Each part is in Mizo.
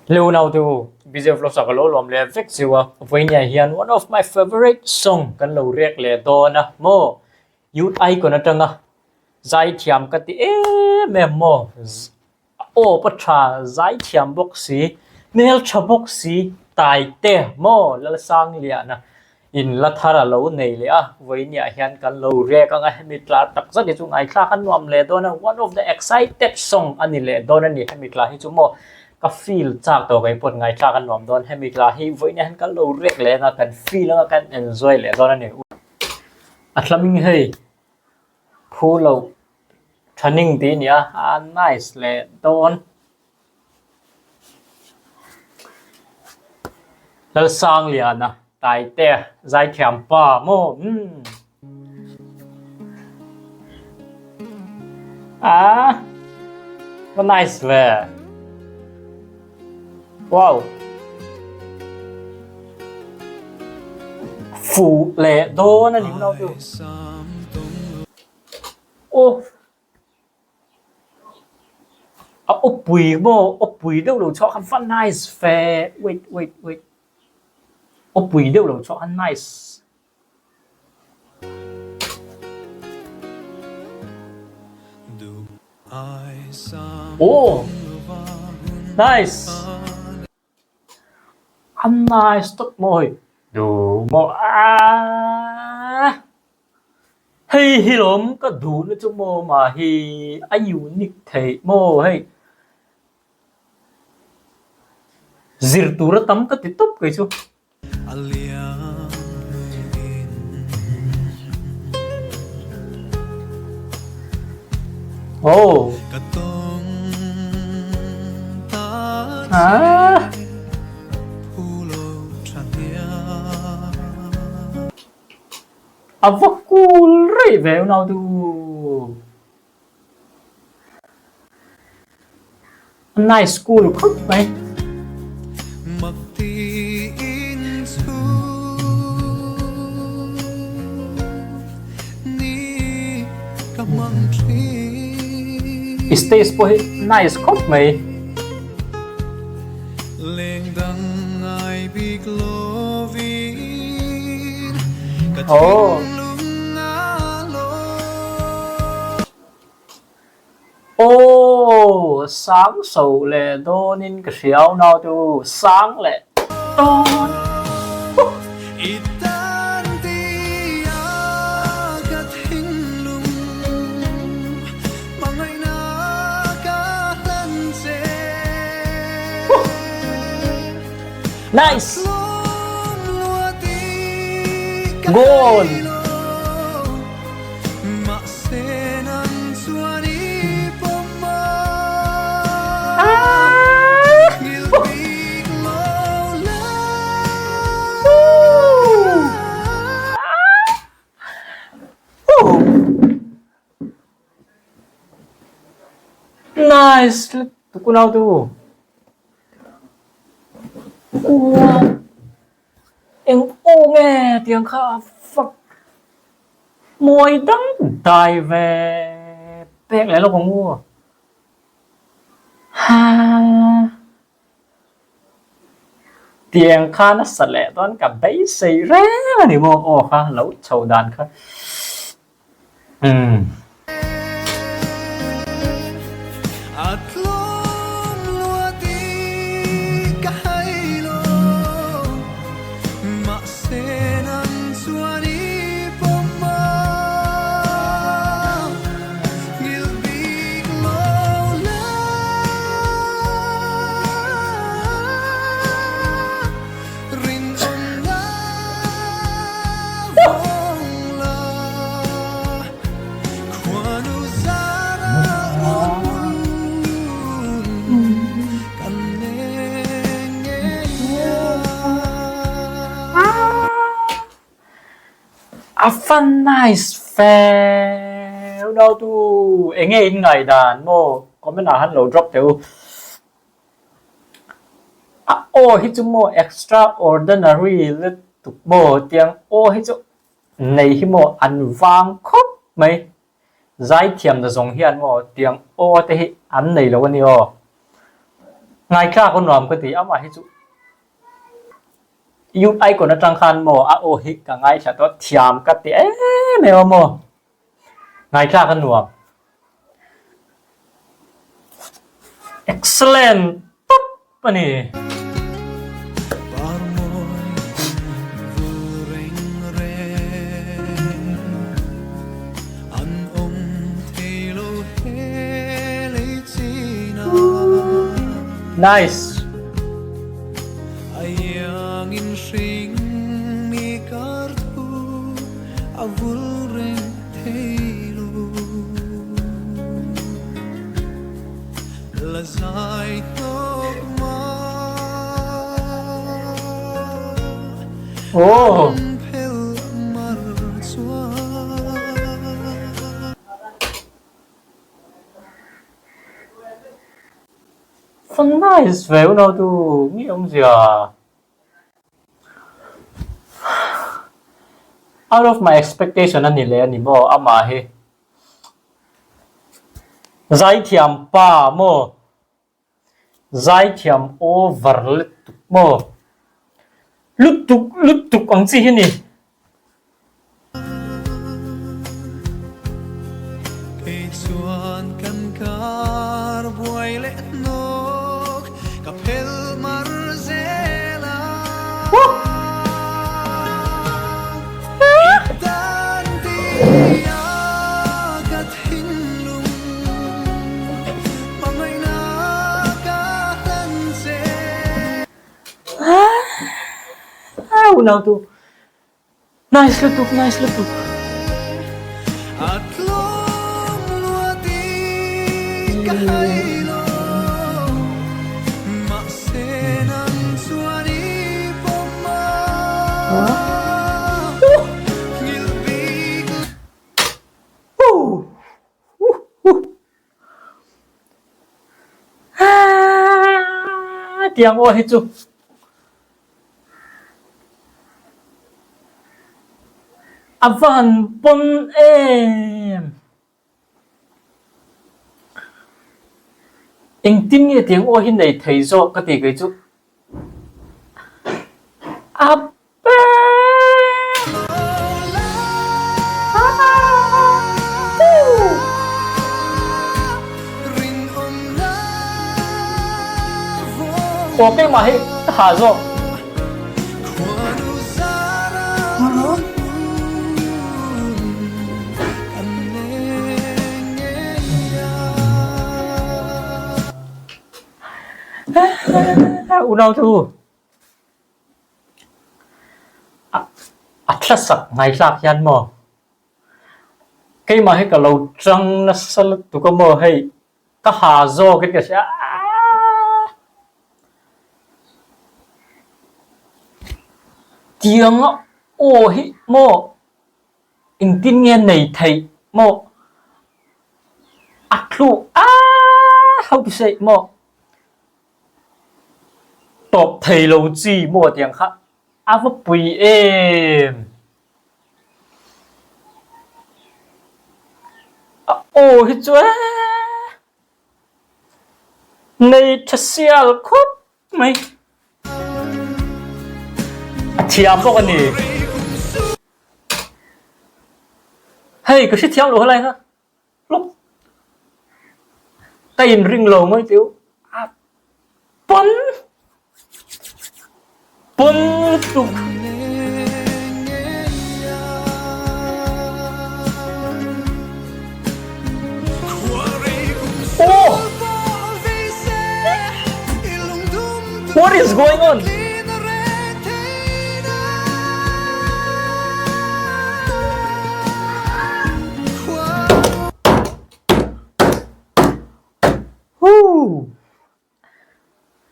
Leu naute u, Bize Vlogs ah ka lo lawm leh vek chiu a, vawinia hian one of my favourite song kan lo rek leh dawn a maw, Youth Icon atanga zaithiam ka ti em em maw, aw pa tha zaithiam bawk si, hmeltha bawk si, Taite maw Lalsangliana In la thar a lo nei leh a, vawiiniah hian kan lo rek ang a, hemi tla tak zat hi chu ngaithlak a nuam leh dawn a, one of the excited song a ni leh dawn a ni, hemi tla hi chu maw ka feel chak tawh kei pawh ngaithlak a nuam dawn, hemi tla hi vawiiniah hian kan lo rek leh ang a, kan feel ang a, kan enjoy leh dawn a ni. A hlaming hei phu loh thaning tih a ni a, a nice leh dawn. Lalsangliana Taite zaithiam pa maw umm ah va nice ve wow fuh leh dawn a ni unau chu aw. A awpui maw awpui deuh lo chhuah kha va nice ve wait wait wait awpui deuh lo chhuah kha nice. Aw nice a nice tawp maw hei duh maw aaa. Hei hi lawm ka duhna chu maw mah hi a unique theih maw hei zir tur a tam ka ti tawp kei chu. Aw. Aa. A va cool rei ve unau tu. A nice cool khawp mai. I stage pawh hi nice khawp mai. Aw. Aw, sang so leh dawnin ka hria u nau te u, sang leh dawn. Nice! Goal! Nice! Tukunau tu. Uau! Eng aw nge tiang kha fak mawi dang dai ve pek leh lawk ang u. Ha! Tiang kha nasa leh dawn ka beisei reng a ni maw aw kha lo chho dan kha. Umm. A va nice fe unau tu enge in ngaihdan maw comment ah han lo drop teh u. A aw hi chu maw extraordinary lutuk maw tiang aw hi chu nei hi maw an vang khawp mai. Zaithiam na zawng hian maw tiang aw te hi an nei lo a ni aw. Ngaithla ka nuam ka ti amah hi chu Youth Icon atang khan maw a aw hi ka ngaithla tawh thiam ka ti em em a maw. Ngaithla ka nuam. Excellent tawp a ni. Nice. Oh. Fun nice ve unau tu nge awmzia. Out of my expectation a ni leh a ni maw amah hi. Zaithiam pa maw? Zaithiam over lutuk maw? Lutuk lutuk ang chi hi ni. Kei chuan kan kar buai leh hnawk ka phel mar zel a. Unau tu nice lutuk nice lutuk. Tiang aw hi chu a van pawn em. Engtin nge tiang aw hi nei thei zawk ka ti kei chu. A Aw keimah hi ka ha zawk. Unau thu. A thlasak ngaihlak hian maw? Keimah hi ka lo tang nasa lutuk a maw hei ka ha zawk in ka hria aaa tiang a aw hi maw engtin nge nei theih maw a tluh aaa how to say maw. Tawp thei lo chi maw tiang kha a va pui em. A aw hi chu eee nei tha sial khawp mai. A thiam bawk a ni. Hei ka hrethiam lo helai kha. Hlawk ka inring lo mai teu a pawn pawn lutuk. Oh! What is going on?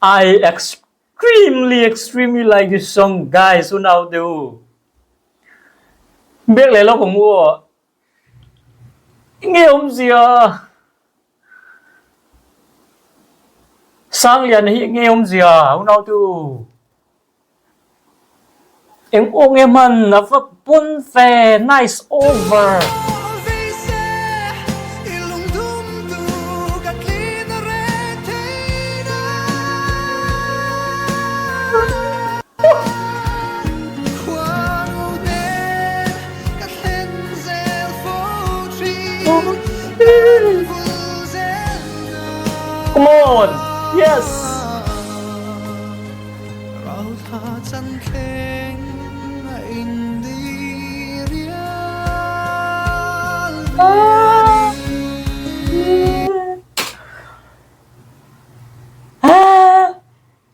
I extremely extremely like this song guys unau te u. Biak leh lawk ang u aw. Nge awmzia? Sangliana hi nge awmzia unau te u? Eng aw nge hman a va pawn ve nice over. Yes!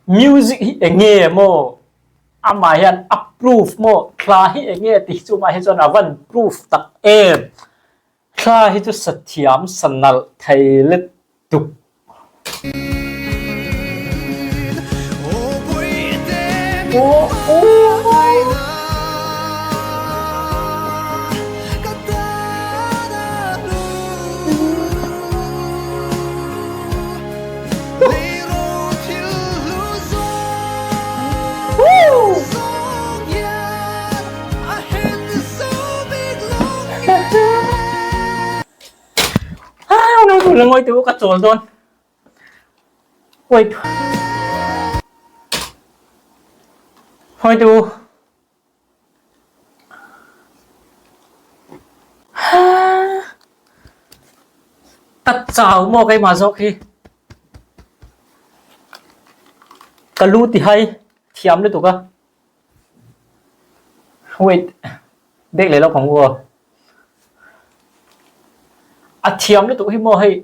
Music hi enge maw amah hian a proof maw thla hi enge tih chu amah hi chuan a van proof tak em. Thla hi chu sathiam sanalh thei lutuk. Ngawi teh u ka chawl dawn. Wait. Ngawi teh u. Ka chau maw keimah zawk hi. Ka lu ti hai thiam lutuk a. Wait. Bek leh lawk ang u aw. A thiam lutuk hi maw hei.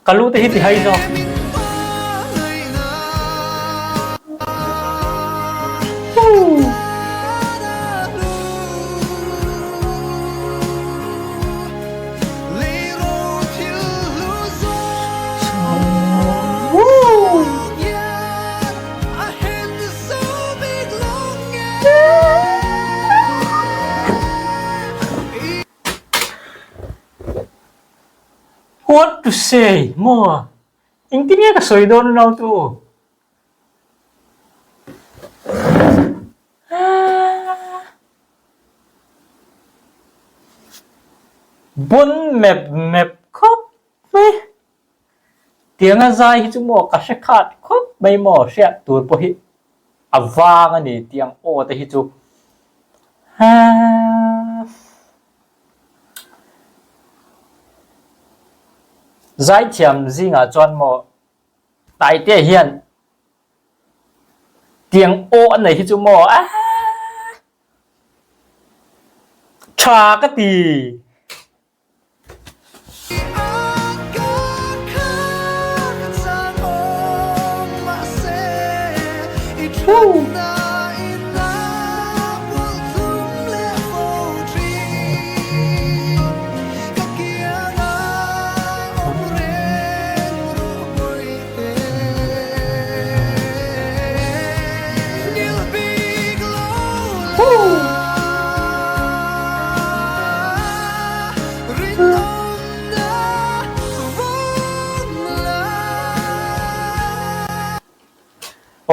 Ka lu te hi ti hai zawk. What to say maw? Engtin nge ka sawi dawn lo tu? Bon mep mep khawp mai. Tianga zai hi chu maw ka hre khat khawp mai maw hriat tur pawh hi a vang a ni tiang aw te hi chu. Zaithiam zingah chuan maw Taitea hian tiang aw a nei hi chu maw tha ka ti.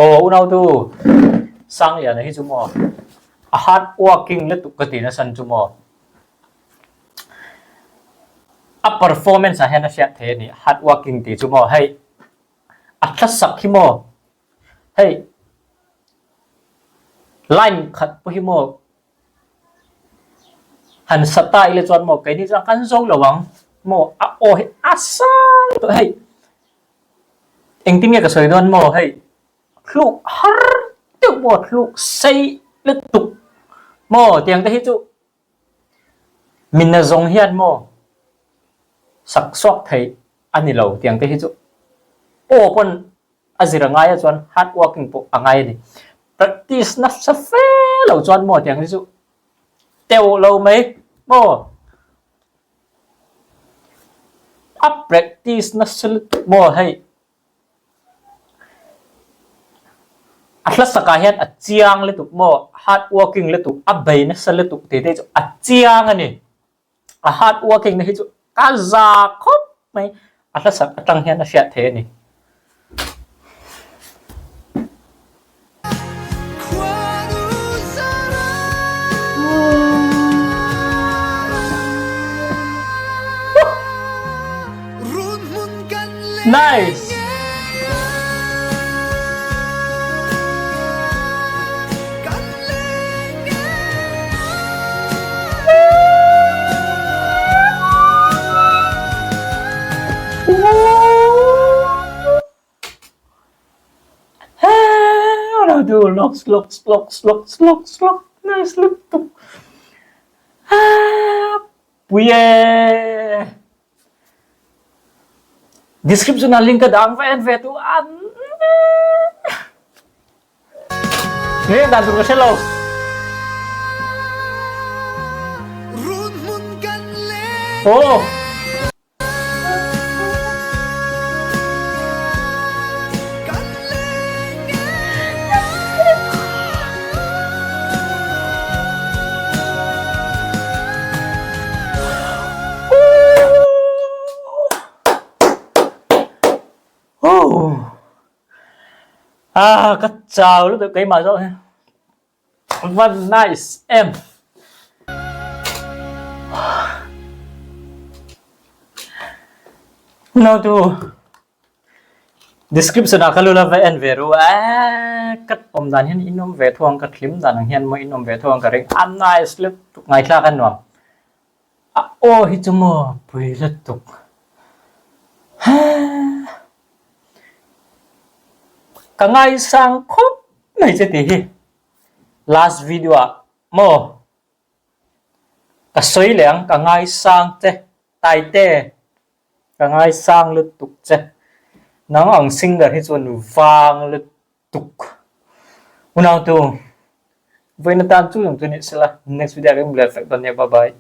Aw unautu Sangliana hi chu maw a hard working lutuk ka ti nasan chu maw a performance ah hian a hriat thei a ni hard working tih chu maw hei a hlasak hi maw hei line khat pawh hi maw Han sa ta ila chuan maw keini chuan kan zo lo ang maw a aw hi a sang tawh hei engtin nge ka sawi dawn maw hei thluk har deuh maw thluk sei lutuk maw tiang te hi chu min zawng hian maw sak suak thei a ni lo tiang te hi chu aw pawn A zir a ngai a chuan hard working pawh a ngai a ni. Practice nasa fe lo chuan maw tiang hi chu teuh lo mai maw. A practice nasa lutuk maw hei a hlasakah hian a chiang lutuk maw hard working lutuk a bei nasa lutuk tih te chu a chiang a ni. A hard working na hi chu ka za khawp mai a hlasak atang hian a hriat thei a ni. Nice. du lawks lawks lawks lawks lawks lawks nice lutuk aa pui e description ah link ka dah ang va en ve tu an Nge dan tur ka hre lo. Oh. Oh. Ah, ka chau lutuk keimah zawk hi. Van nice em. No tu. Description ah ka lu la va en ve ru a ka awm dan hian in awm ve thu ang ka thlim dan ang hian maw in awm ve thu ang ka ring a nice lutuk ngaithlak a nuam a aw hi chu maw pui lutuk ka ngaisang khawp mai che tih hi last video ah maw ka sawi leh ang ka ngaisang che Taite ka ngaisang lutuk che nang ang singer hi chuan vang lutuk unau tu vawiin atan chu ang chu ni sela next video ah kan hmu leh vek dawn nia bye bye.